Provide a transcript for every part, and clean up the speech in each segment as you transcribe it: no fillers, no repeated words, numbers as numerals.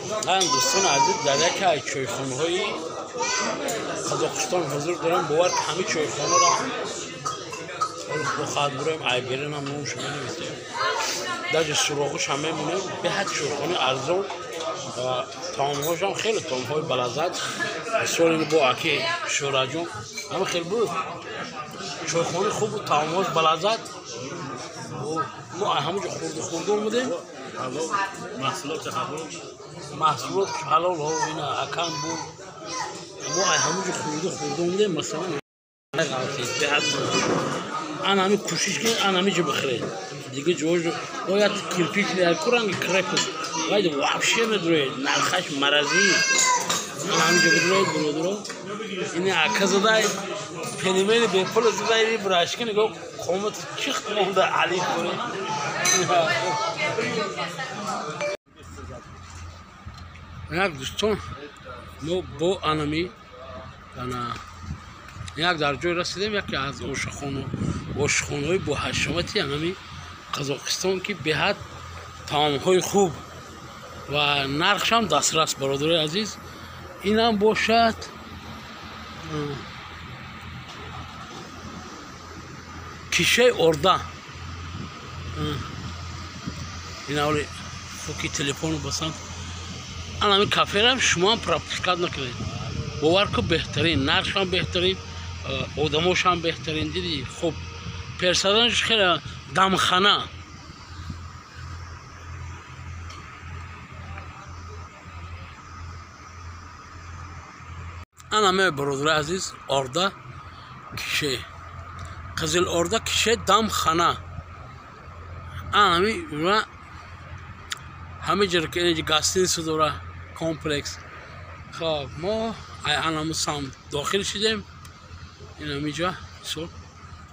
Дӯстони азиз, дар яке аз чойхонаҳои Қазоқистон ҳузур дорем. Бовар ки ҳамин чойхонаро худо хоҳад буроем, айберинам номашо менависем, даже суроғушам мемонем. Беҳад чойхонаи арзон, таомҳошам хеле таомҳои балаззат. Бисёр ин бо аки Шӯраҷон ҳама хел буд. Чойхонаи хуб буд, таомҳош балаззат. Мо ҳамонҷо хурду хурду омадем. Маҳсулоти ҳалол, маҳсулот ҳалол, ина акам буд. Мо ҳамонҷо хурду хурду омадем. Масалан, ан ҳами кӯшиш кунед, ан ҳами ҷо бихӯред. Дига ҷоҷо бояд кирпич куранги крепость вайд вообще медуроед, нархаш маразӣ. Ан ҳами ҷо бидуроед, бародаро. Ини ака задай пельмени бепул задай, брашки нигоҳ, қомат чихт монда али хӯред. Як дӯстон, мо бо анами ана як дар ҷой расидем, яке аз ошхонаҳои боҳашомати анами Қазоқистон, ки беҳад таомҳои хуб ва нархшам дастрас, бародарои азиз. Инам бошад кишаи орда. Ин фуки телефону басанд. Анами каферам шумоам пропускать накунед. Бовар ку, беҳтарин, нархшам беҳтарин, одамошам беҳтарин. Диди, хуб персонажш хеле дамхана. Ана ме, бародари азиз, орда кише, Қизил Орда кише дамхана. Анами ҳама ҷо ки инҷа гостиница дора, комплекс. Хоб, мо анаму самт дохил шидем. Инамиҷа мисол,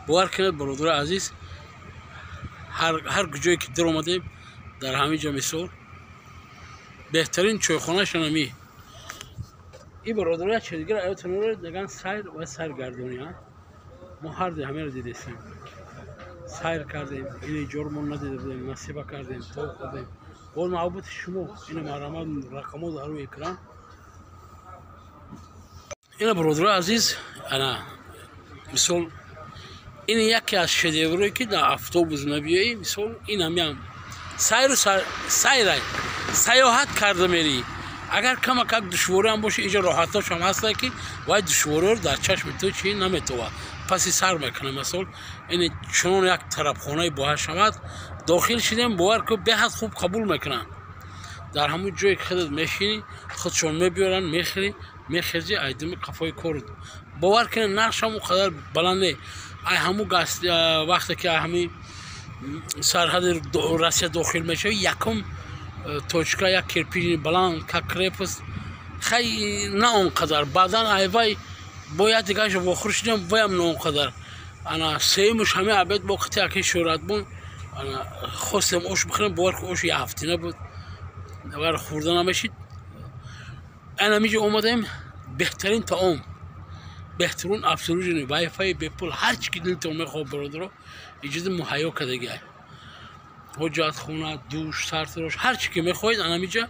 бовар кунед, бародари азиз, ҳар куҷое ки даромадем, дар ҳамин ҷо мисол беҳтарин чойхонаашон ами. И бародаро, як чиз дигар аётон меган, сайр ва сайргардонӣ. Мо ҳарду ҳамаро дидестем, сайр кардем. Ини ҷоро мо надида будем, насиба кардем, то хӯрдем. Боз маҳбати шумо, ина марҳамат, рақамҳо дар рӯи экран. Ина, бародарои азиз, ана мисол ин яке аз шедеврое ки дар автобус мебиёӣ. Мисол, ин ҳамиам сайру сайрай саёҳат карда мерӣ. Агар камакак душвориам боша, иҷо роҳатошам ҳаста, ки вай душвориро дар чашми ту чи наметова, паси сар мекунад. Мисол, ин чунон як тарабхонаи боҳашамат дохил шидем, бовар ку, беҳад хуб қабул мекунанд. Дар ҳамон ҷое ки худат мешинӣ, худшон мебиёранд, мехӯрӣ, мехезӣ, айдими қафои кор. Бовар кунед, нархшам он қадар баланд не. Ай ҳамун вақте ки ҳами сарҳади Россия дохил мешавӣ, якум точка як кирпичи баланд, как крепость, хай, на он қадар. Баъдан айвай бояд дигараш вохӯр шудем, ваям на он қадар. Ана сеюмуш ҳами обед бо қити аки Шӯҳратбон ана хостем ош бихӯрем. Бовар ку, ош якҳафтина буд, вар хӯрда намешид. Анамиҷо омадем, беҳтарин таом, беҳтарин обслуживание, вайфай бепул, ҳар чи ки дилтон мехоҳад, бародаро, иҷоза муҳайё кардагиай. Ҳоҷатхона, душ, сартарош, ҳар чи ки мехоҳед, анамиҷа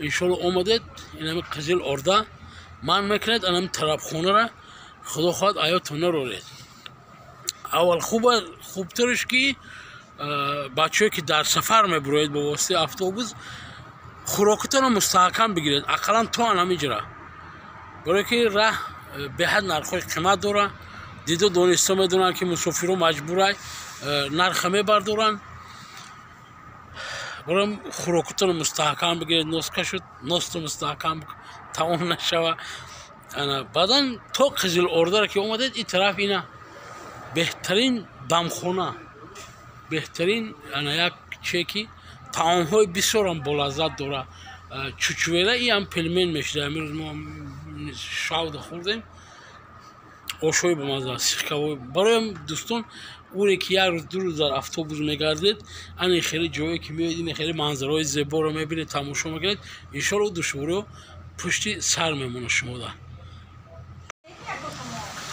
иншолло омадед. Инами Қизил Орда ман мекунед, анами тарабхонара, худо хоҳад, аётон нароред. Аввал хуба, хубтарш ки бачаҳое ки дар сафар мебуроед бо воситаи автобус, хӯрокатонро мустаҳкам бигиред, ақаллан то анамиҷра, барое ки раҳ беҳад нархҳои қимат дора. Диду дониста медонанд, ки мусофиро маҷбурай нарха мебардоранд. Барои хӯрокатонро мустаҳкам бигиред, нос кашуд, носто мустаҳкам тамом нашава. Баъдан то Қизил Ордара ки омадед, ин тараф ина беҳтарин дамхона, беҳтарин ана як чие ки таомҳои бисёрам болаззат дора. Чучвела иам пельмен мешуда. Амирӯз мо шавда хӯрдем, ошҳои бамаза, сихкавои. Бароям дӯстон, уре ки як рӯз, 2 рӯз дар автобус мегардед, ани хеле ҷое ки меоед, ини хеле манзараҳои зеборо мебинед, тамошо мекунед, иншоалло душвориҳо пушти сар мемонад шумода.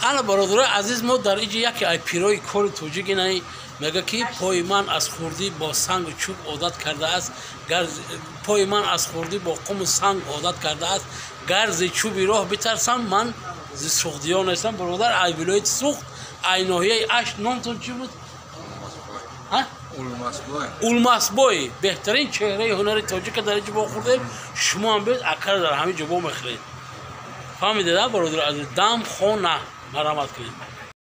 Ана, бародарои азиз, мо дар иҷа яке ай пирои кори тоҷик, инаи Мега ки пои ман аз хурдӣ бо сангу чӯб одат кардааст, пои ман аз хурдӣ бо қуму санг одат кардааст, гарзи чӯби роҳ битарсам, ман зи суғдиён нестам. Бародар, ай вилояти Суғд, ай ноҳияи Ашт, номтон чӣ буд? Улмасбой. Беҳтарин чеҳраи ҳунари тоҷика дар инҷо вохӯрдем. Шумо ҳам биёед, акара дар ҳамин ҷо вомехӯред. Фаҳмидед, бародар азиз? Дамхона, марҳамат кунед.